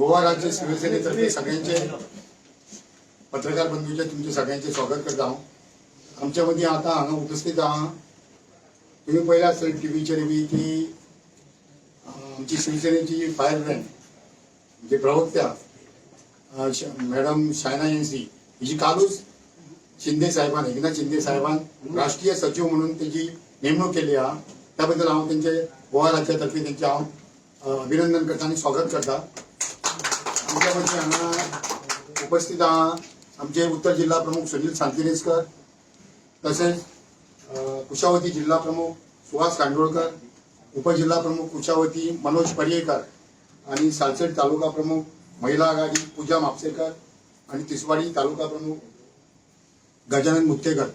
गोवा राज्य शिवसेनेतर्फे सगळ्यांचे पत्रकार बंधूचे तुमचे सगळ्यांचे स्वागत करता हांव. आमच्या मदीं आतां हांगा उपस्थित आहा. तुम्ही पळयला आसतलें टीव्हीचेर बी की आमची शिवसेनेची फायर ब्रँड म्हणजे प्रवक्त्या मॅडम शायना एनसी हिची कालूच शिंदे साहेबान, एकनाथ शिंदे साहेबान राष्ट्रीय सचिव म्हणून तेजी नेमणूक केली आहा. त्या बद्दल हांव तेंचे गोवा राज्यातर्फे तेंचे हांव अभिनंदन करता आनी स्वागत करता. आमच्या मदीं हांगा उपस्थित आहा आमचे उत्तर जिल्हा प्रमुख सुनील सांतिनेजकर, तसेच कुशावती जिल्हा प्रमुख सुहास कांडोळकर, उपजिल्हा प्रमुख कुशावती मनोज पर्येकर आणि सालसेट तालुका प्रमुख महिला आघाडी पूजा म्हापसेकर आणि तिसवाडी तालुका प्रमुख गजानन मुत्तेकर.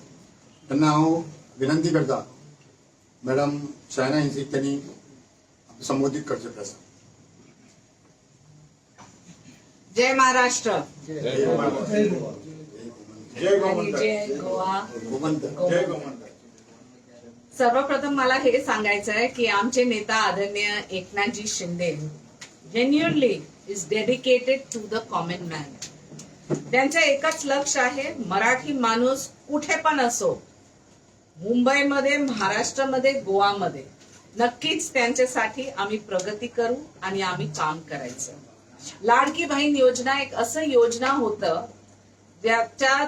त्यांना हांव विनंती करता, मॅडम शायना हिंसीक त्यांनी संबोधित करचे प्रस्न. जय महाराष्ट्र. जय आणि जय गोवा. गोमंत. जय. सर्वप्रथम मला हे सांगायचं आहे की आमचे नेता आदरणीय Eknathji Shinde genuinely is dedicated to the common man. त्यांचं एकच लक्ष आहे, मराठी माणूस कुठे पण असो, मुंबईमध्ये, महाराष्ट्रामध्ये, गोवामध्ये, नक्कीच त्यांच्यासाठी आम्ही प्रगती करू आणि आम्ही काम करायचं. लाडकी बहीण योजना एक असं योजना होतं ज्याच्यात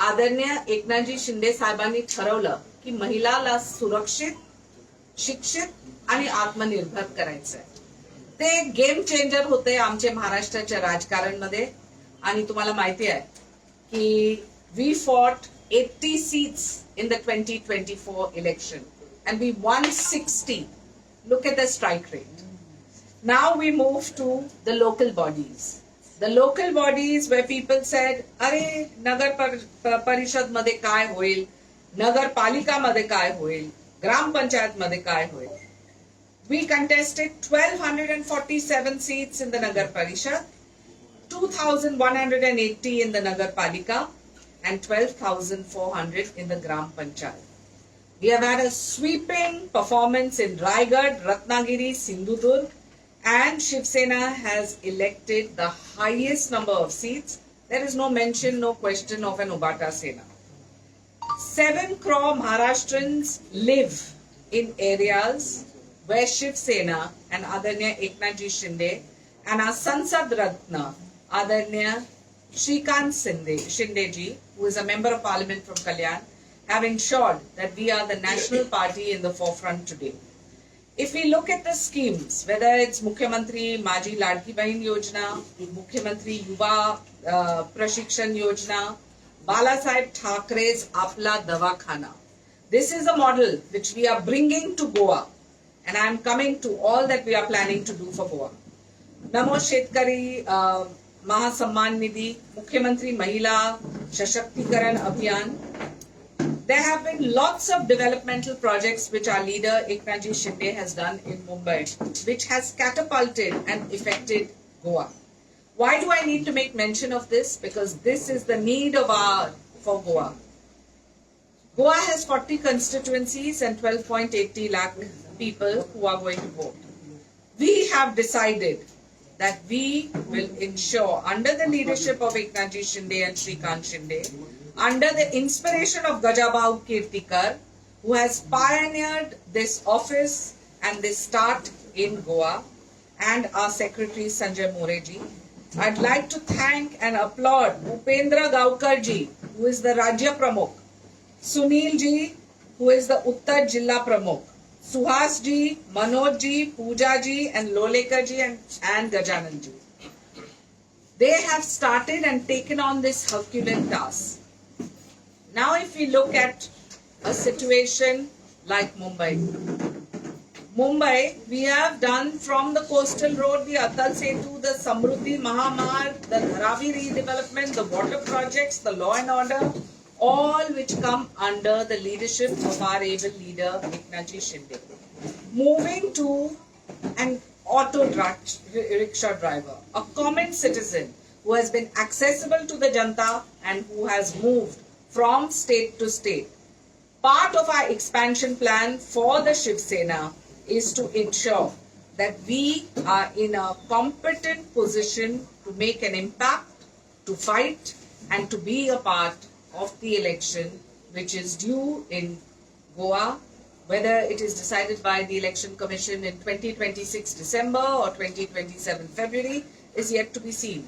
आदरणीय एकनाथजी शिंदे साहेबांनी ठरवलं की महिलाला सुरक्षित, शिक्षित आणि आत्मनिर्भर करायचं आहे. ते गेम चेंजर होते आमच्या महाराष्ट्राच्या राजकारणमध्ये. आणि तुम्हाला माहिती आहे की we fought 80 seats in the 2024 election and we won 60. Look at the strike rate. Now we move to the local bodies. The local bodies where people said, "अरे, नगर परिषद मध्ये काय होईल, नगरपालिकामध्ये काय होईल, ग्रामपंचायत मध्ये काय होईल?" We contested 1247 seats in the Nagar Parishad, 2180 in the Nagar Palika, and 12,400 in the Gram Panchayat. We have had a sweeping performance in Raigad, Ratnagiri, Sindhudurg, and Shiv Sena has elected the highest number of seats. There is no mention, no question of an Ubatha Sena. 7 crore Maharashtrians live in areas where Shiv Sena and Adarnya Eknathji Shinde and our Sansad Ratna Adarnya Shrikant Shinde ji, who is a member of parliament from Kalyan, have ensured that we are the national party in the forefront today. If we look at the schemes, whether it's Mukhyamantri Maji Ladki Bahin Yojana, Mukhyamantri Yuva Prashikshan Yojana, Balasaheb Thackeray's Aapla Davakhana. This is a model which we are bringing to Goa, and I am coming to all that we are planning to do for Goa. Namo Shetkari Mahasamman Nidhi, Mukhyamantri Mahila Shashaktikaran Abhiyan. There have been lots of developmental projects which our leader Eknathji Shinde has done in Mumbai, which has catapulted and affected Goa. Why do I need to make mention of this? Because this is the need of our for Goa. Goa has 40 constituencies and 12.80 lakh people who are going to vote. We have decided that we will ensure, under the leadership of Eknathji Shinde and Shrikant Shinde, under the inspiration of Gajabhau Kirtikar, who has pioneered this office and this start in Goa, and our secretary Sanjay Moreji. I'd like to thank and applaud Upendra Gaukar ji, who is the Rajya Pramukh, Sunil ji, who is the Uttar Jilla Pramukh, Suhas ji, Manoj ji, Pooja ji, and Lolekar ji and Gajanan ji. They have started and taken on this Herculean task. Now, if we look at a situation like Mumbai, Mumbai, we have done from the coastal road, the Atal Setu, the Samruddhi Mahamarg, the Dharavi redevelopment, the water projects, the law and order, all which come under the leadership of our able leader, Eknathji Shinde. Moving to an auto rickshaw driver, a common citizen who has been accessible to the janta and who has moved from state to state. Part of our expansion plan for the Shiv Sena is to ensure that we are in a competent position to make an impact, to fight, and to be a part of the election which is due in Goa, whether it is decided by the Election Commission in 2026 December or 2027 February is yet to be seen.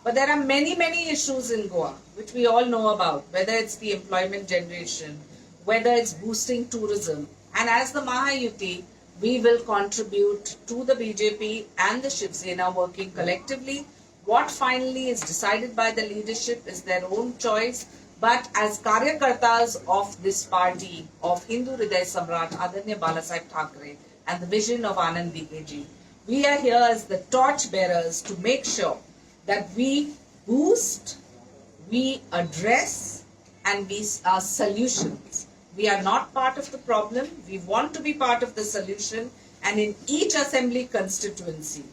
But there are many, many issues in Goa which we all know about, whether it's the employment generation, whether it's boosting tourism. And as the Mahayuti, we will contribute to the BJP and the Shiv Sena working collectively. What finally is decided by the leadership is their own choice. But as Karyakartas of this party, of Hindu Hriday Samrat, Adarniya Balasaheb Thackeray, and the vision of Anand Dighe ji, we are here as the torch bearers to make sure that we boost, we address, and we are solutions. We are not part of the problem. We want to be part of the solution. And in each assembly constituency,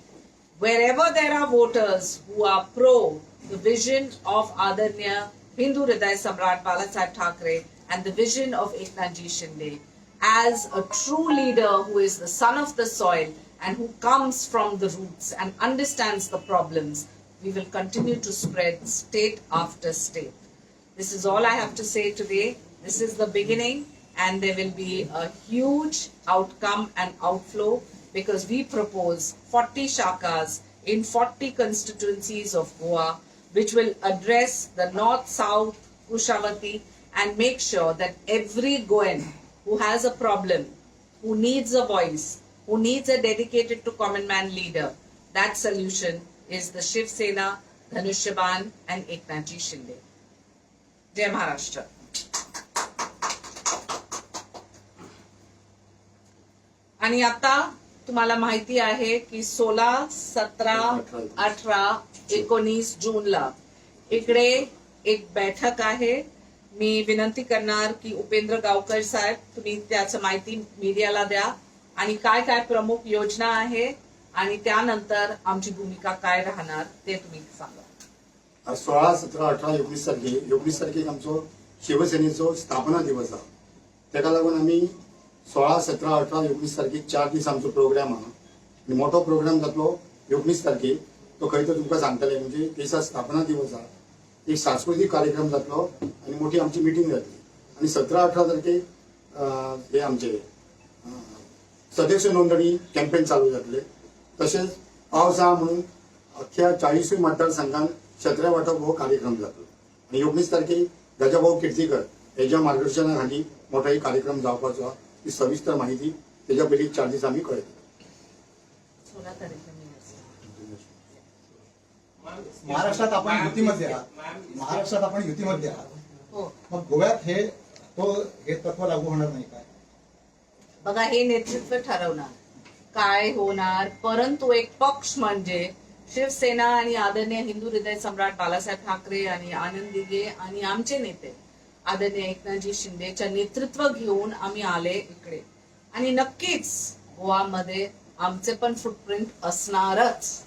wherever there are voters who are pro the vision of Adarniya Hindu Hriday Samrat Balasaheb Thackeray and the vision of Eknathji Shinde, as a true leader who is the son of the soil and who comes from the roots and understands the problems, we will continue to spread state after state. This is all I have to say today. This is the beginning, and there will be a huge outcome and outflow because we propose 40 shakas in 40 constituencies of Goa, which will address the north, south, Kushavati, and make sure that every Goan who has a problem, who needs a voice, who needs a dedicated to common man leader, that solution is the Shiv Sena, Dhanushyaban, and Eknathji Shinde. Jai Maharashtra. आणि आता तुम्हाला माहिती आहे की 16, 17, 18, 19 जूनला इकडे एक बैठक आहे. मी विनंती करणार की उपेंद्र गावकर साहेब, तुम्ही त्याचं माहिती मीडियाला द्या आणि काय काय प्रमुख योजना आहे आणि त्यानंतर आमची भूमिका काय राहणार ते तुम्ही सांगा. 16, 17, 18, 19 तारखेक, 19 तारखेक आमचो शिवसेनेचो स्थापना दिवस आहा. तेका लागून आमी 16, 17, 18, 19 तारखेक 4 दीस आमचो प्रोग्राम आहा आनी मोठो प्रोग्राम जातलो 19 तारखेक. तो खंय तो तुमकां सांगतले. म्हणजे दिसा स्थापना दिवस आहा, एक सांस्कृतीक कार्यक्रम जातलो आनी मोठी आमची मिटींग जातली. आनी 17, 18 तारखेक हे आमचे सदस्य नोंदणी कॅम्पेन चालू जातले. तशेंच पावस आहा म्हणून अख्ख्या 40 मतदारसंघात छत्र्या वाटप हो कार्यक्रम जातलो. आनी 19 तारखेक राजाभाऊ कीर्तीकर हेच्या मार्गदर्शना खाली मोठो एक कार्यक्रम जावपाचो आहा. ती सविस्तर माहिती तेच्या पयलीं 4 दीस आमी कळयतले. 16 तारखेला मी असेल. महाराष्ट्रात आपण युतीमध्ये आहात, महाराष्ट्रात आपण युतीमध्ये आहात, हो. मग गोव्यात हे तो हे तत्व लागू होणार नाही काय? बघा, हे नेतृत्व ठरवणार काय होणार, परंतु एक पक्ष म्हणजे शिवसेना आणि आदरणीय हिंदू हृदय सम्राट बाळासाहेब ठाकरे आणि आनंद दिघे आणि आमचे नेते आदरणीय एकनाथजी शिंदेच्या नेतृत्व घेऊन आम्ही आले इकडे आणि नक्कीच गोवामध्ये आमचे पण फुटप्रिंट असणारच.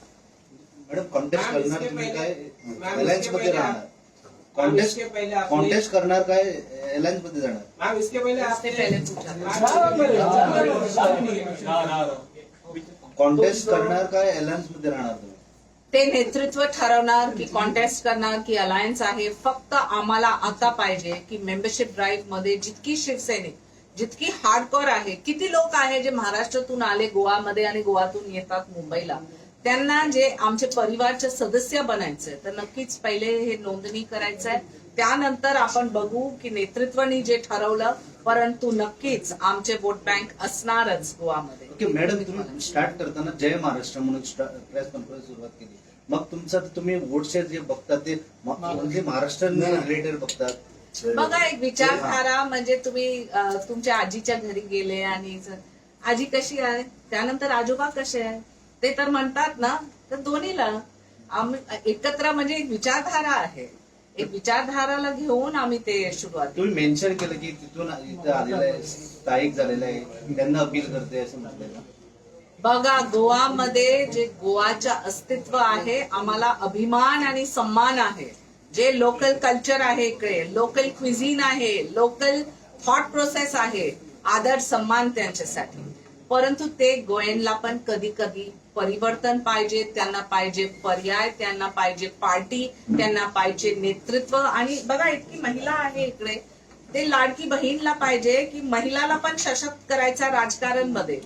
मॅडम, कॉन्टेस्ट मॅम, करणार इसके तुम्ही पहिले- काय मॅम, अलायन्स इसके मध्ये पहिले राहणार? मॅम, इसके पहिले आपने- कॉन्टेस्ट करणार काय अलायन्स मध्ये जाणार? मैम, इसके पहले इसके आपने पहले पूछा. कॉन्टेस्ट करणार काय अलायन्स मध्ये राहणार तुम्ही? ते नेतृत्व ठरवणार की कॉन्टेस्ट करणार की अलायन्स आहे. फक्त आम्हाला आता पाहिजे की मेंबरशिप ड्राईव्ह मध्ये जितकी शिवसैनिक, जितकी हार्डकोर आहे, किती लोक आहे जे महाराष्ट्रातून आले गोवामध्ये आणि गोवातून येतात मुंबईला, त्यांना जे आमचे परिवारचे सदस्य बनायचे तर नक्कीच पहिले हे नोंदणी करायचं आहे. त्यानंतर आपण बघू की नेतृत्वाने जे ठरवलं, परंतु नक्कीच आमचे वोट बँक असणारच गोवामध्ये. ओके मॅडम, तुम्ही स्टार्ट करताना जय महाराष्ट्र म्हणून प्रेस कॉन्फरन्स सुरुवात केली. मग तुमचं तुम्ही वोट शेअर जे बघतात ते ओनली महाराष्ट्र रिलेटेड बघतात? बघा, एक विचारधारा म्हणजे तुम्ही तुमच्या आजीच्या घरी गेले आणि आजी कशी आहे, त्यानंतर आजोबा कसे आहे, ते तर म्हणतात ना, तर दोन्हीला आम्ही एकत्र म्हणजे एक विचारधारा आहे, एक विचारधाराला घेऊन आम्ही ते सुरुवात केली. तुम्ही मेन्शन केलं की तिथून इथं आलेलं आहे, स्थायिक झालेलं आहे, त्यांना अपील करते असं म्हटलंय ना? बघा, गोवामध्ये जे गोवाचं अस्तित्व आहे, आम्हाला अभिमान आणि सन्मान आहे. जे लोकल कल्चर आहे इकडे, लोकल क्विझिन आहे, लोकल थॉट प्रोसेस आहे, आदर सन्मान त्यांच्यासाठी. परंतु ते गोयनला पण कधी कधी परिवर्तन पाहिजे, त्यांना पाहिजे पर्याय, त्यांना पाहिजे पार्टी, त्यांना पाहिजे नेतृत्व. आणि बघा, इतकी महिला आहे इकडे, ते लाडकी बहीणला पाहिजे की महिलाला पण सशक्त करायचा राजकारण मध्ये.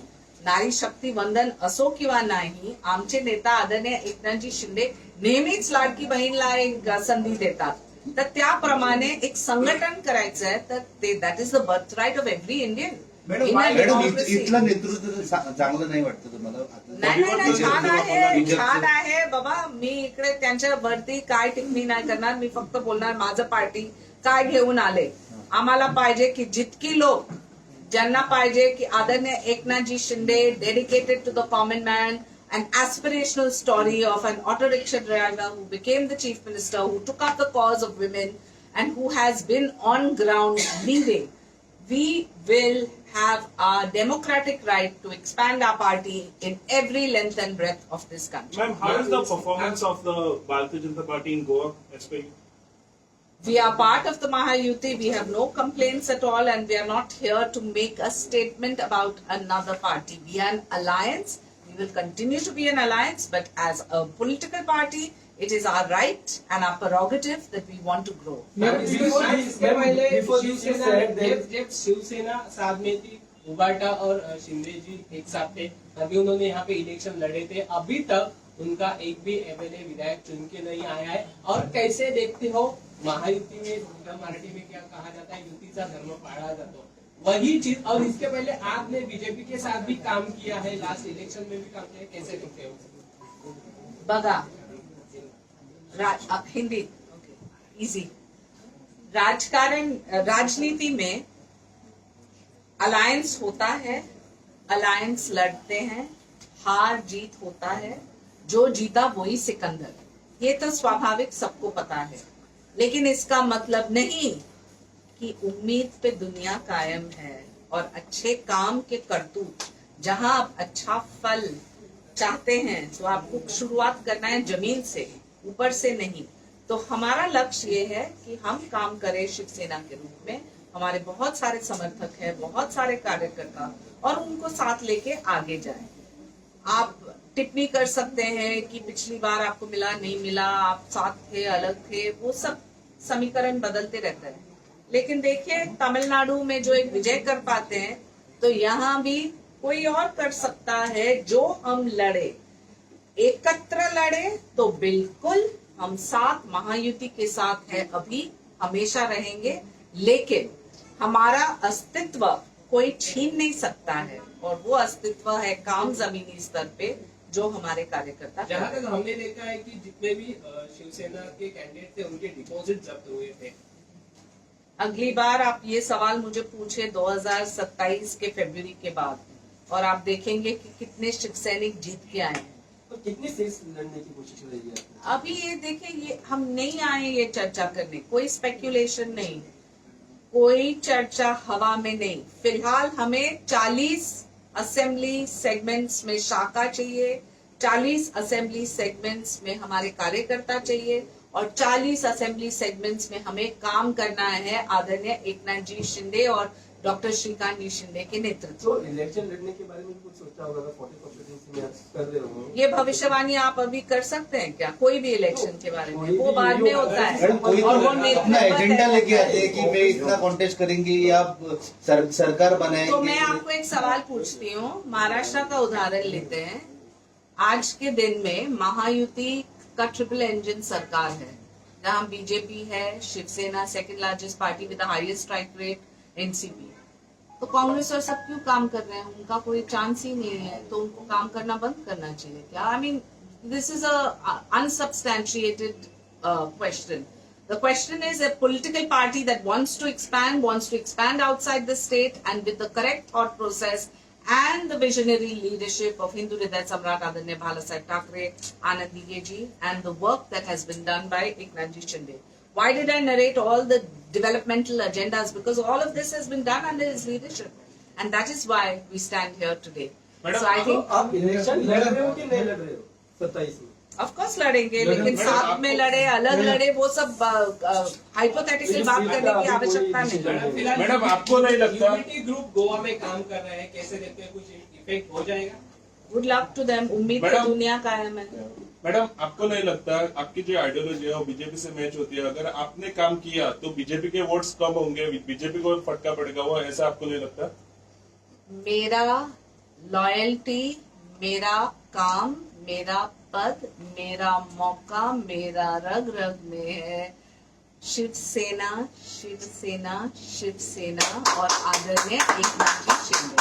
नारी शक्ती वंदन असो किंवा नाही, आमचे नेता आदरणीय एकनाथजी शिंदे नेहमीच लाडकी बहीणला एक संधी देतात. तर त्याप्रमाणे एक संघटन करायचं आहे, तर ते that is the birth right of every Indian. Madam madam, इथलं नेतृत्व चांगलं नाही वाटतं तुम्हाला आता? नाही नाही नाही, छान आहे, बीजेपीचं. छान आहे बाबा. मी इकडे त्यांच्या वरती काय टिप्पणी नाही करणार. मी फक्त बोलणार माझं पार्टी काय घेऊन आले. आम्हाला पाहिजे की जितकी लोक ज्यांना पाहिजे की आदरणीय Eknathji Shinde dedicated to the common man, an aspirational story of an auto rickshaw driver who became the chief minister, who took up the cause of women and who has been on ground leading. We will have our democratic right to expand our party in every length and breadth of this country. Ma'am, how is the performance of the Bharatiya Janata Party in Goa as per you? We are part of the Mahayuti. We have no complaints at all, and we are not here to make a statement about another party. We are an alliance. We will continue to be an alliance, but as a political party, it is our right and our prerogative that we want to grow. Ma'am, इसके पहले before this you Shiv Sena said that- जब जब शिवसेना साथ में थी, उबाटा और शिंदे जी एक साथ थे, तभी उन्होंने यहाँ पे इलेक्शन लड़े थे. अभी तक उनका एक भी एमएलए विधायक चुन के नहीं आया है. और कैसे देखते हो महायुति में, मराठी में क्या कहा जाता है, युतीचा धर्म पाळला जातो, वही चीज. और इसके पहले आपने बीजेपी के साथ भी काम किया है, लास्ट इलेक्शन में भी काम किया है, कैसे देखते हो? बघा, हिंदी इजी. राजकारण, राजनीति में अलायंस होता है, अलायंस लड़ते हैं, हार जीत होता है, जो जीता वही सिकंदर, ये तो स्वाभाविक सबको पता है. लेकिन इसका मतलब नहीं कि उम्मीद पे दुनिया कायम है और अच्छे काम के करतूत, जहां आप अच्छा फल चाहते हैं तो आपको शुरुआत करना है जमीन से, ऊपर से नहीं. तो हमारा लक्ष्य ये है कि हम काम करें शिवसेना के रूप में. हमारे बहुत सारे समर्थक हैं, बहुत सारे कार्यकर्ता, और उनको साथ लेके आगे जाएं. आप टिप्पणी कर सकते हैं कि पिछली बार आपको मिला नहीं मिला, आप साथ थे अलग थे, वो सब समीकरण बदलते रहते हैं. लेकिन देखिए, तमिलनाडु में जो एक विजय कर पाते हैं, तो यहाँ भी कोई और कर सकता है. जो हम लड़े, एकत्र लड़े, तो बिल्कुल हम साथ महायुति के साथ है, अभी हमेशा रहेंगे. लेकिन हमारा अस्तित्व कोई छीन नहीं सकता है और वो अस्तित्व है काम जमीनी स्तर पे जो हमारे कार्यकर्ता कर जहां रहे तक हैं. हमने देखा है कि जितने भी शिवसेना के कैंडिडेट थे, उनके डिपॉजिट जब्त हुए थे. अगली बार आप ये सवाल मुझे पूछे 2027 के फरवरी के बाद और आप देखेंगे कि कितने शिवसैनिक जीत के आए हैं. तो कितनी सीट्स लड़ने की कोशिश रहेगी आपकी? अभी ये देखिए, ये हम नहीं आए ये चर्चा करने, कोई स्पेकुलेशन नहीं, कोई चर्चा हवा में नहीं. फिलहाल हमें 40 असेंबली सेगमेंट्स में शाखा चाहिए, 40 असेंबली सेगमेंट्स में हमारे कार्यकर्ता चाहिए और 40 असेंबली सेगमेंट्स में हमें काम करना है आदरणीय एकनाथ जी शिंदे और डॉक्टर श्रीकांत जी शिंदे के नेतृत्व. तो इलेक्शन लड़ने के बारे में कुछ सोचा होगा, 40 कॉन्स्टिट्यूंसी में आप कर रहे हो. ये भविष्यवाणी आप अभी कर सकते हैं क्या कोई भी इलेक्शन के बारे में? कोई वो भी बाद में होता है. मैडम, कोई और तो वो नेतृत्व अपना एजेंडा तय लेके होता आते है. हैं कि मैं इतना कॉन्टेस्ट करेंगे या आप सरकार बनाएंगे. तो मैं आपको एक सवाल पूछती हूँ, महाराष्ट्र का उदाहरण लेते हैं. आज के दिन में महायुति का ट्रिपल इंजन सरकार है, जहां BJP Hai, Shiv Sena second largest party with highest strike rate, NCP. तो कांग्रेस और सब क्यों काम कर रहे हैं? उनका कोई चांस ही नहीं है, तो उनको काम करना बंद करना चाहिए क्या? I mean, this is a unsubstantiated question. The question is, a political party that wants to expand outside the state, and with the correct thought process and the visionary leadership of Hindu Hriday Samrat Adarniya Balasaheb Thackeray, Anand Dighe ji, and the work that has been done by Eknath ji Shinde. Why did I narrate all the developmental agendas? Because all of this has been done under his leadership. And that is why we stand here today. Madam, so I तो think, आप election लड़ रहे हो कि नहीं लड़ रहे हो 27 में? ऑफ कोर्स लड़ेंगे, लेकिन मैडम, साथ में लड़े, अलग लड़े, वो सब हाइपोथेटिकल बात करने की आवश्यकता नहीं. मैडम, फिलहाल मैडम, आपको नहीं लगता? यूबीटी ग्रुप गोवा में काम कर रहे हैं, कैसे देखते हैं, कुछ इफेक्ट इफेक्ट हो जाएगा? Good luck to them. उम्मीद तो मैडम। दुनिया कायम है. मैडम, आपको नहीं लगता आपकी जो आइडियोलॉजी है वो बीजेपी से मैच होती है? अगर आपने काम किया तो बीजेपी के वोट्स कम होंगे, बीजेपी को फटका पड़ेगा, वो ऐसा आपको नहीं लगता? मेरा लॉयल्टी, मेरा काम, मेरा पद, मेरा मौका, मेरा रग रग में है शिवसेना, शिवसेना, शिवसेना और आदरणीय एकनाथ जी शिंदे.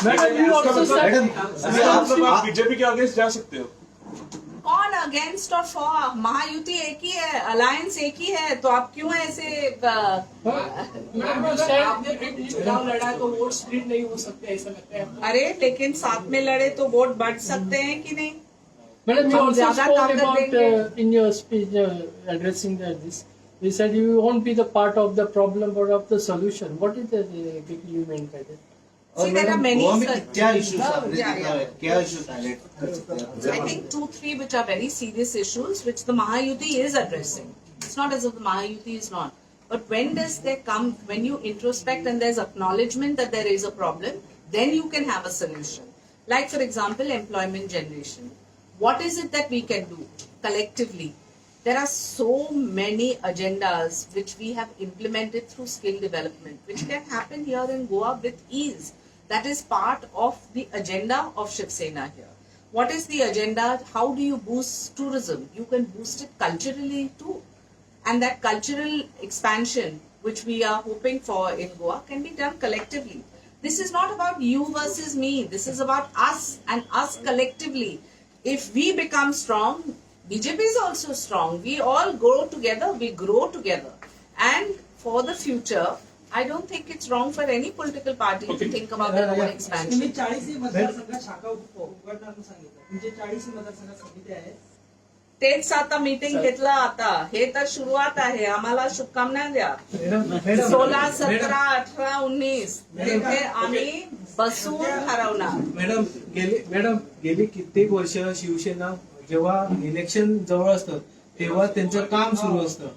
मैडम, you इसका also मतलब said इसका मतलब आप बीजेपी के अगेंस्ट जा सकते हो? कौन अगेंस्ट और फॉर? महायुति एक ही है, अलायंस एक ही है, तो आप क्यों ऐसे मैडम, अगर आपने खुद चुनाव लड़ा है तो वोट स्प्लिट नहीं हो सकते, ऐसा लगता है आपको? अरे, लेकिन साथ में लड़े तो वोट बढ़ सकते हैं कि नहीं? Madam, you हम also ज्यादा spoke ताकत about देंगे। In your speech addressing this. You said you won't be the part of the problem but of the solution. What is the exactly you meant by that? Aur See, there are madam, many Goa में क्या issues आपने Yeah, देखा yeah. है, क्या issues highlight कर सकते हैं I आप? think two, three, which are very serious issues, which the Mahayuti is addressing. It's not as if the Mahayuti is not. But when does there come, when you introspect and there's acknowledgement that there is a problem, then you can have a solution. Like, for example, employment generation. What is it that we can do collectively? There are so many agendas which we have implemented through skill development, which can happen here in Goa with ease. That is part of the agenda of Shiv Sena here. What is the agenda? How do you boost tourism? You can boost it culturally too. And that cultural expansion, which we are hoping for in Goa, can be done collectively. This is not about you versus me. This is about us and us collectively. If we become strong, BJP is also strong. We all grow together, we grow together. And for the future, I don't think it's wrong for any political party to think about their own expansion. तुम्ही 40 मतदारसंघात शाखा उघडणार म्हणून सांगितलं. तुमचे 40 मतदारसंघात समिती आहेत. तेच आता मीटिंग घेतलं, आता हे तर सुरुवात आहे. आम्हाला शुभकामना द्या. 16, 17, 18, 19 तिथे आम्ही बसून ठरवणार. मॅडम, गेली कित्येक वर्ष शिवसेना जेव्हा इलेक्शन जवळ असतं तेव्हा त्यांचं काम सुरू असतं,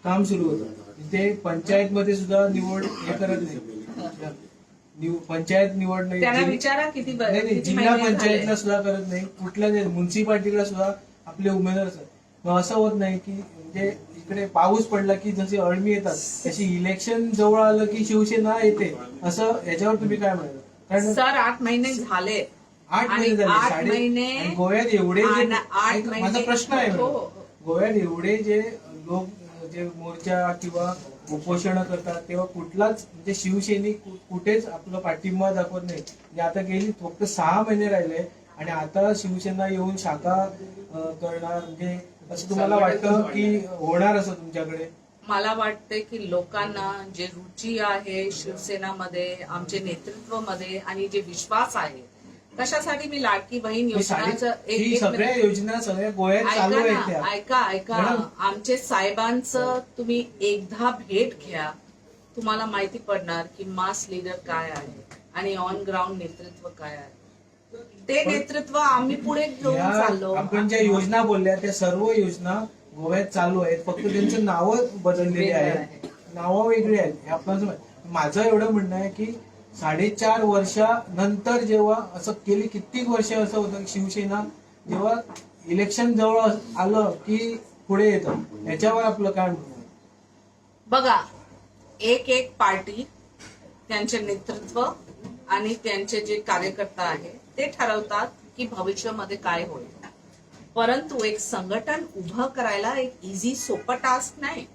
काम सुरू होतं. ते पंचायत मध्ये सुद्धा निवड हे करत नाही, पंचायत निवड नाही. त्यांना विचारा किती नाही नाही, किती जिल्हा महिने झाले. पंचायतला सुद्धा करत नाही, कुठल्या नाही, म्युन्सिपाल्टीला सुद्धा आपले उमेदवार असतात. मग असं होत नाही की म्हणजे इकडे पाऊस पडला की जशी अळमी येतात तशी इलेक्शन जवळ आलं की शिवसेना येते, असं याच्यावर तुम्ही काय म्हणाल? कारण सर, 8 महिने झाले. 8 आणि महिने झाले, 8 साडे महिने आणि गोव्यात एवढे जे आणि 8 एक माझा महिने प्रश्न आहे हो, मॅडम. हो. गोव्यात एवढे जे लोक जे मोर्चा किंवा उपोषण करतात तेव्हा कुठलाच म्हणजे शिवसैनिक कुठेच आपलं पाठिंबा दाखवत नाही. म्हणजे आता गेली फक्त 6 महिने राहिले आणि आता शिवसेना येऊन शाखा करणार, म्हणजे असं तुम्हाला वाटतं की होणार असं तुमच्याकडे? मला वाटते की लोकांना जे रुची आहे शिवसेनामध्ये, आमचे नेतृत्वमध्ये आणि जे विश्वास आहे, कशासाठी मी लाडकी बहीण ही योजनाचं एक ही एक सगळ्या मिनिट. योजना सगळ्या गोव्यात ऐका चालू आहेत ना, त्या. ऐका ऐका. मॅडम. आमचे साहेबांचं तुम्ही एकदा भेट घ्या, तुम्हाला माहिती पडणार की मास लीडर काय आहे आणि ऑन ग्राउंड नेतृत्व काय आहे. ते नेतृत्व आम्ही पुढे घेऊन या चाललो. आपण ज्या योजना बोलल्या त्या सर्व योजना गोव्यात चालू आहेत, फक्त त्यांची नावं बदललेली वेगळं आहेत, नावं वेगळी आहेत हे आपल्याला माझं एवढं म्हणणं आहे की 4.5 वर्षानंतर जेव्हा असं केली, कित्येक वर्ष असं होतं की शिवसेना जेव्हा इलेक्शन जवळ आलं की पुढे येतं, याच्यावर आपलं काय म्हणणं आहे? बघा, एक एक पार्टी त्यांचे नेतृत्व आणि त्यांचे जे कार्यकर्ता आहे ते ठरवतात की भविष्यामध्ये काय होईल. परंतु एक संघटन उभं करायला एक इझी सोपं टास्क नाही.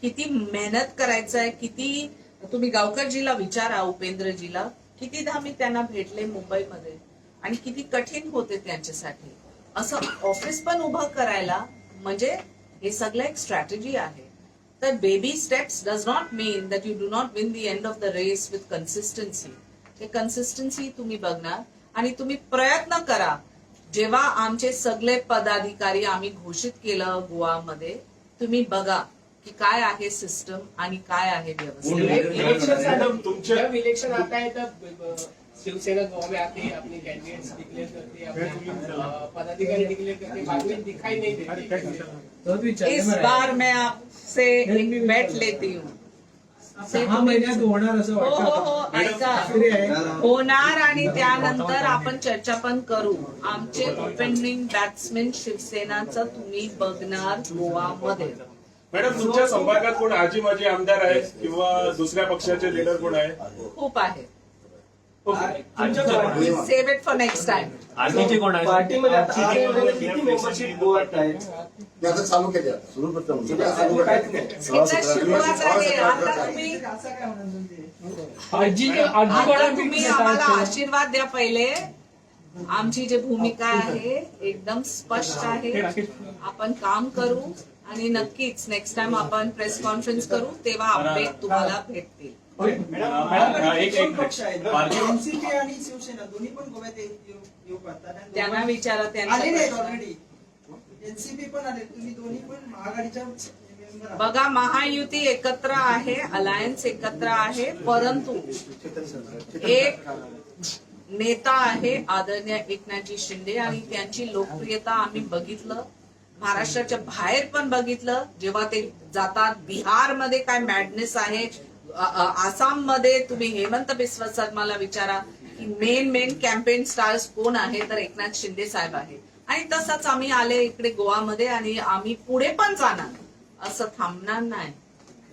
किती मेहनत करायचं आहे, किती. तुम्ही गावकरजीला विचारा, उपेंद्रजीला, कितीदा मी त्यांना भेटले मुंबईमध्ये आणि किती कठीण होते त्यांच्यासाठी असं ऑफिस पण उभं करायला. म्हणजे हे सगळं एक स्ट्रॅटेजी आहे. तर baby steps does not mean that you do not win the end of the race with consistency. ते कन्सिस्टन्सी तुम्ही बघणार आणि तुम्ही प्रयत्न करा. जेव्हा आमचे सगळे पदाधिकारी आम्ही घोषित केलं गोवामध्ये, तुम्ही बघा की काय आहे सिस्टम आणि काय आहे व्यवस्था. इलेक्शन मॅडम, तुमच्या जब इलेक्शन आता है तब शिवसेना गोवा में आती है, अपने कैंडिडेट्स डिक्लेयर करती है, अपने पदाधिकारी डिक्लेयर करती है, बाद में दिखाई नहीं देती. तोच विचार इस बार मैं आपसे एक बेट लेती हूँ. 6 महिन्यात होणार असं हो वाटतं. हो हो, ऐका, खात्री आहे. होणार आणि त्यानंतर आपण चर्चा पण करू. आमचे ओपनिंग बॅट्समॅन शिवसेनाचं तुम्ही बघणार गोवामध्ये. मॅडम, तुमच्या संपर्कात कोण आजी माजी आमदार आहेत किंवा दुसऱ्या पक्षाचे लीडर कोण आहे? खूप आहे. Save it for next time. आर्मीचे कोण आहेत? पार्टीमध्ये आता आर्मीमध्ये किती मेंबरशिप गोव्यात आहे? ते आता चालू केली, आता सुरू करतो. चालू काहीच केली. नाही. एकदा सुरुवात आहे आता तुम्ही असं काय होणार म्हणजे? आजी आजी आता कोणा तुम्ही आम्हाला आशीर्वाद द्या पहिले. आमची जी भूमिका आहे एकदम स्पष्ट आहे. आपण काम करू आणि नक्कीच नेक्स्ट टाइम आपण प्रेस कॉन्फरन्स करू तेव्हा अपडेट तुम्हाला भेटतील. मॅडम, एक दोन एक पक्ष आहेत, एनसीपी आणि शिवसेना, दोन्ही पण गोव्यात येऊ पाहतात आणि त्यांना दोघां- विचारा त्यांचा आलेले आहेत प्रश्न. ऑलरेडी. एनसीपी पण आले, तुम्ही दोन्ही पण महाआघाडीच्या member आहात. बघा, महायुती एकत्र आहे, अलायन्स एकत्र आहे, परंतु एक नेता आहे आदरणीय एकनाथजी शिंदे आणि त्यांची लोकप्रियता आम्ही बघितलं, महाराष्ट्राच्या बाहेर पण बघितलं. जेव्हा ते जातात बिहारमध्ये काय मॅडनेस आहे, आसाममध्ये तुम्ही हेमंत बिस्वा शर्माला विचारा की मेन मेन कॅम्पेन स्टार्स कोण आहे, तर एकनाथ शिंदे साहेब आहे. आणि तसंच आम्ही आले इकडे गोवामध्ये आणि आम्ही पुढे पण जाणार, असं थांबणार नाही.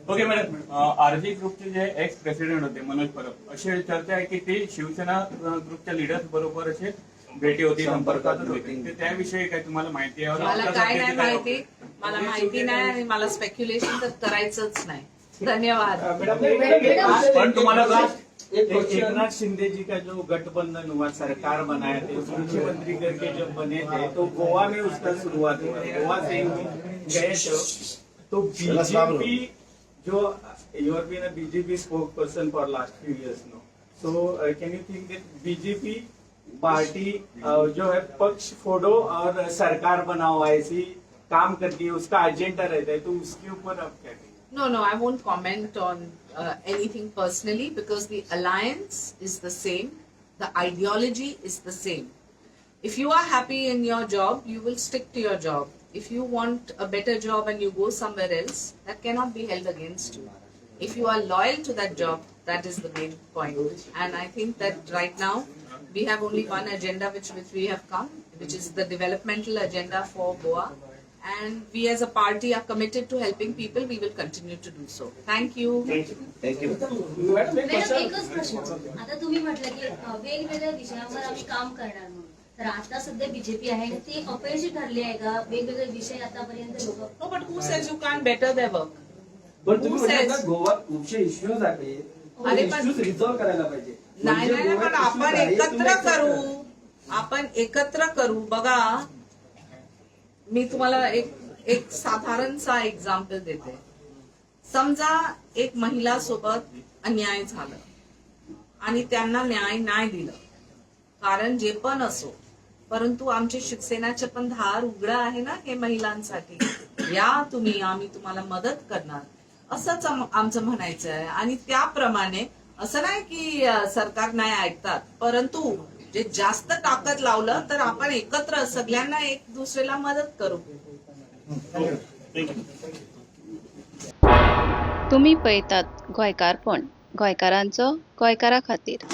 ओके मॅडम, आरजी ग्रुपचे जे एक्स प्रेसिडेंट होते मनोज परब, अशी चर्चा आहे की ते शिवसेना ग्रुपच्या लिडर्स बरोबर असे भेटी होती, संपर्कात होते. तर त्याविषयी काय तुम्हाला माहिती आहे? मला आता काय सध्याची नाही माहिती, मला माहिती नाही आणि मला स्पेक्युलेशन तर करायचंच नाही. धन्यवाद. पण तुम्हाला एक question. Eknath Shinde जी का जो गठबंधन हुआ, सरकार बनाए थे, मुख्यमंत्री करके जब बने थे तो गोवा में उसका शुरुआत हुआ, गोवा से ही वो गए थे। तो बीजेपी जो, you are been a BJP spokesperson for last few years no, so can you think that BJP party जो है पक्ष फोड़ो और सरकार बनाओ ऐसी काम करती है, उसका एजेंडा रहता है, तो उसके ऊपर आप क्या कहेंगे? No, I won't comment on anything personally because the alliance is the same, the ideology is the same. If you are happy in your job, you will stick to your job. If you want a better job and you go somewhere else, that cannot be held against you. If you are loyal to that job, that is the main point. And I think that right now we have only one agenda which we have come, which is the developmental agenda for Goa. And we as a party are committed to helping people. We will continue to do so. Thank you. Thank you. Madam, एक madam, question. एकच प्रश्न. आता तुम्ही म्हटलं की वेगवेगळ्या विषयांवर आम्ही काम करणार म्हणून, तर आता सध्या बीजेपी आहे आणि ते अपयशी ठरले आहे का? वेगवेगळे विषय आतापर्यंत लोक No, but who says you can't better their work? पण तुम्ही Who म्हटलं says? ना, गोवा खूपशे इश्यूज आहेत, अरे पण- इश्यूज रिझॉल्व्ह करायला पाहिजे. नाही, म्हणजे नाही, नाही, पण गोव्यात issues आपण आहे, एकत्र तुम्ही accept करू, करा. आपण एकत्र करू. बघा, मी तुम्हाला एक एक साधारणसा एक्झाम्पल देते. समजा एक महिला सोबत अन्याय झालं आणि त्यांना न्याय नाही दिलं, कारण जे पण असो, परंतु आमचे शिवसेनाचे पण दार उघडं आहे ना हे महिलांसाठी, या तुम्ही, आम्ही तुम्हाला मदत करणार, असंच आमचं म्हणायचं आहे. आणि त्याप्रमाणे असं नाही की सरकार नाही ऐकतात, परंतु जे जास्त ताकद लावलं तर आपण एकत्र सगळ्यांना एक दुसऱ्याला मदत करू. Thank you. तुमी पळयतात गोंयकारपण, गोंयकारांचो गोंयकारा खातीर.